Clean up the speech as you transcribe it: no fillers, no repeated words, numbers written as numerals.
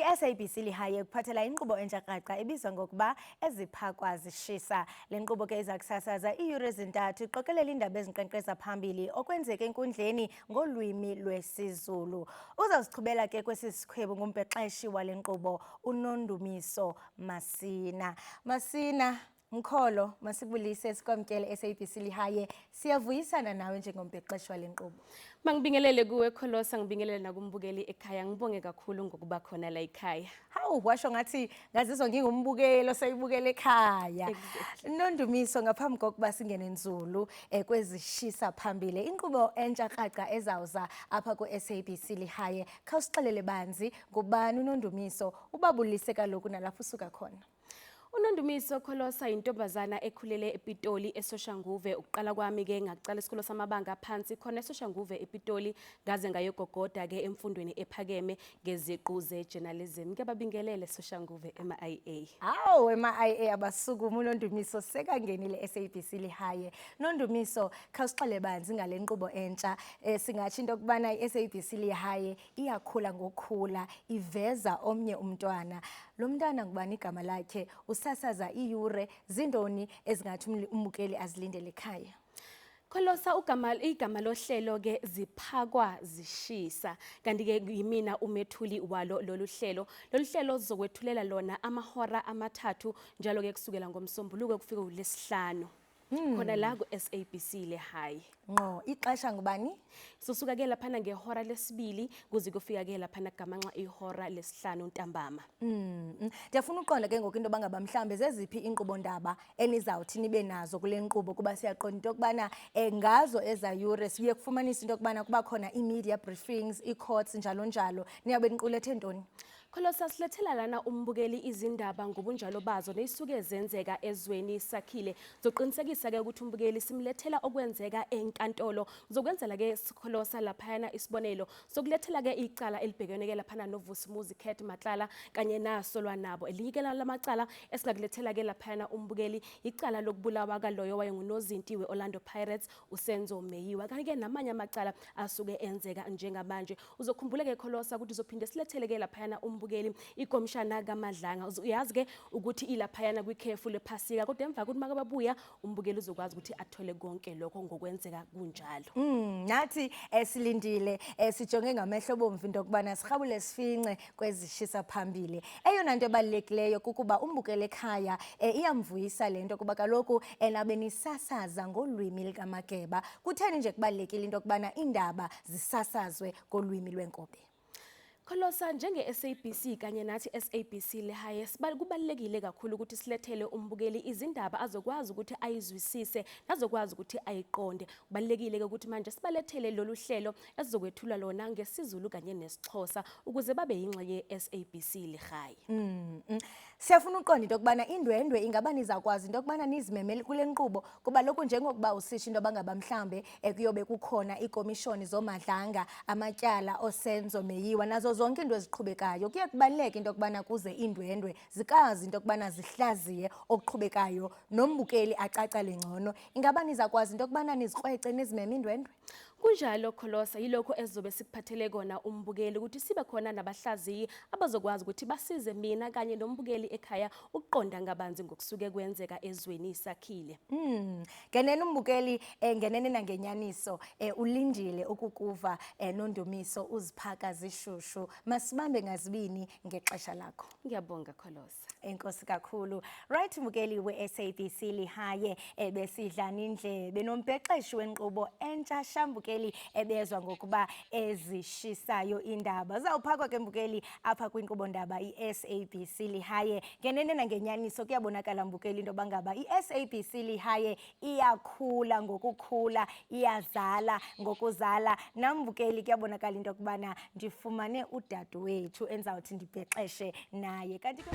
I-SABC Lehae kuphathela inkqubo entsha kraca ebizwa ngokuba Eziphakwa Zishisa. Le nkqubo ke iza kusasaza iiyure ezintathu iqokelela iindaba ezinkqenkqeza phambili okwenzeka enkundleni ngolwimi lwesiZulu. Uzawusichubela ke kwesi sikhwebu ngumbhexeshi wale nkqubo uNondumiso Masina. Masina, Mkholo, masibulise sikwamkele SABC Lehae. Siyavuyisana nawe njengombhexeshi wale nkqubo. Mangibingelele kuwe Kholosa, ngibingelele nakumbukeli ekhaya. Ngibonge kakhulu ngokuba khona la ekhaya. Hawu, washo ngathi ngazizwa ngingumbukeli oseyibukele ekhaya. Exactly. Nondumiso, ngaphambi kokuba singene nzulu kwezishisa phambili, inkqubo entsha kraca ezawuza apha ku-SABC Lehae, khawusixelele banzi ngubani uNondumiso, ubabulise kaloku nalapho usuka khona. UNondumiso Kholosa intombazana ekhulele ePitoli eSoshanguve. Ukuqala kwami ke ngaqala isikolo samabanga aphansi khona eSoshanguve ePitoli, ngaze ngayogogoda ke emfundweni ephakeme ngeziqu ze-journalism. Ngiyababingelele Soshanguve ema-IA. Hawu, ema-IA abasukuma, uNondumiso sekangenile SABC Lehae. Nondumiso, khawusixele banzi ngale nkqubo entsha. Singatsho into yokubana i-SABC Lehae iyakhula ngokukhula, iveza omnye umntwana. Lo mntwana ngubani igama lakhe? Usasaza iiyure zintoni ezingathi umbukeli azilindele ekhaya? Kholosa, igama lohlelo ke Ziphakwa Zishisa, kanti ke yimina umethuli walo lolu hlelo. Lolu hlelo sizokwethulela lona amahora 3 njalo ke kusukela ngoMsombuluko kufike uLesihlanu. Khona la ku-SABC Lehae. Ngqo, ixesha ngubani? Sosuka ke laphana ngehora 2 kuze kufika ke laphana gamanxa ihora 5 ntambama. Ndiyafuna uqonda ke ngoku into yoba ngaba mhlawumbe zeziphi iinkqubo-ndaba enizawuthi nibe nazo kule nkqubo, kuba siyaqonda into yokubana ngazo eza yure siye kufumanisa into yokubana kuba khona ii-media briefings, ii-courts, njalo njalo. Niyabe niqulethe ntoni? Kholosa, silethela lana umbukeli izindaba ngobunjalo bazo neyisuke zenzeka ezweni sakhile. Zoqinisekisa ke ukuthi umbukeli simlethela okwenzeka enkantolo. Zokwenzela ke Kholosa laphayana isibonelo sokulethela ke icala elibhekene ke laphana noVusimuzi Cat Matlala kanye nasolwa nabo. Elinye ke lamacala esingakulethela ke laphayana umbukeli icala lokubulawa kaloyo wayengunozinti we-Orlando Pirates uSenzo Meyiwa, kanti ke namanye amacala asuke enzeka njengamanje. Uzokhumbula ke Kholosa ukuthi uzophinde silethele ke laphayana umbukeli ikomishana kaMadlanga. Uyazi ke ukuthi ilaphayana kwikhefu lephasika, kodwa emva kokuthi makababuya umbukeli uzokwazi ukuthi athole konke lokho ngokwenzeka kunjalo. Nathi silindile, sijonge ngamehlo bomvu into yokubana sirhabule sifince kwezishisa phambili. Eyona nto ebalulekileyo kukuba umbukeli ekhaya iyamvuyisa le nto, kuba kaloku nabe nisasaza ngolwimi likaMageba. Kutheni nje kubalulekile into yokubana iindaba zisasazwe ngolwimi lwenkobe? Kholosa, njenge-SABC kanye nathi SABC Lehae, kubalulekile kakhulu ukuthi silethele umbukeli izindaba azokwazi ukuthi ayizwisise nazokwazi ukuthi ayiqonde. Kubalulekile ke ukuthi manje sibalethele lolu hlelo esizokwethula lona ngesiZulu kanye nesiXhosa ukuze babe yingxenye ye-SABC Lehae. Siyafuna uqonda into yokubana indwendwe ingaba nizakwazi into yokubana nizimemele kule nkqubo, kuba lokhu njengokuba usisho into yoba ngaba mhlambe kuyobe kukhona iikomishoni zooMadlanga, amatyala oSenzo Meyiwa nazo zonke iinto eziqhubekayo, kuye kubaluleke into yokubana kuze iindwendwe zikazi into yokubana zihlaziye okuqhubekayo nombukeli acacale ngcono. Ingaba nizakwazi into yokubana nizikrwece nizimeme iindwendwe? Kunjalo Kholosa, yilokho esizobe sikuphathele kona umbukeli, ukuthi sibe khona nabahlaziyi abazokwazi ukuthi basize mina kanye nombukeli ekhaya ukuqonda ngabanzi ngokusuke kwenzeka ezweni sakhile. Ngenene umbukeli ngenene nangenyaniso ulindile ukukuva Nondumiso uziphaka zishushu. Masibambe ngazibini ngexesha lakho. Ngiyabonga Kholosa. Enkosi kakhulu. Right, mbukeli we-SABC Lehae, ebesidlana indlebe nombhexeshi wenkqubo entsha shambukeli ebezwa ngokuba Ezishisayo Indaba. Zawuphakwa ke mbukeli apha kwinkqubo ndaba i-SABC Lehae. Ngenene nangenyaniso kuyabonakala mbukeli into yoba ngaba i-SABC Lehae iyakhula ngokukhula, iyazala ngokuzala. Nam mbukeli kuyabonakala into yokubana ndifumane udadewethu endizawuthi ndibhexeshe naye. Kanti ke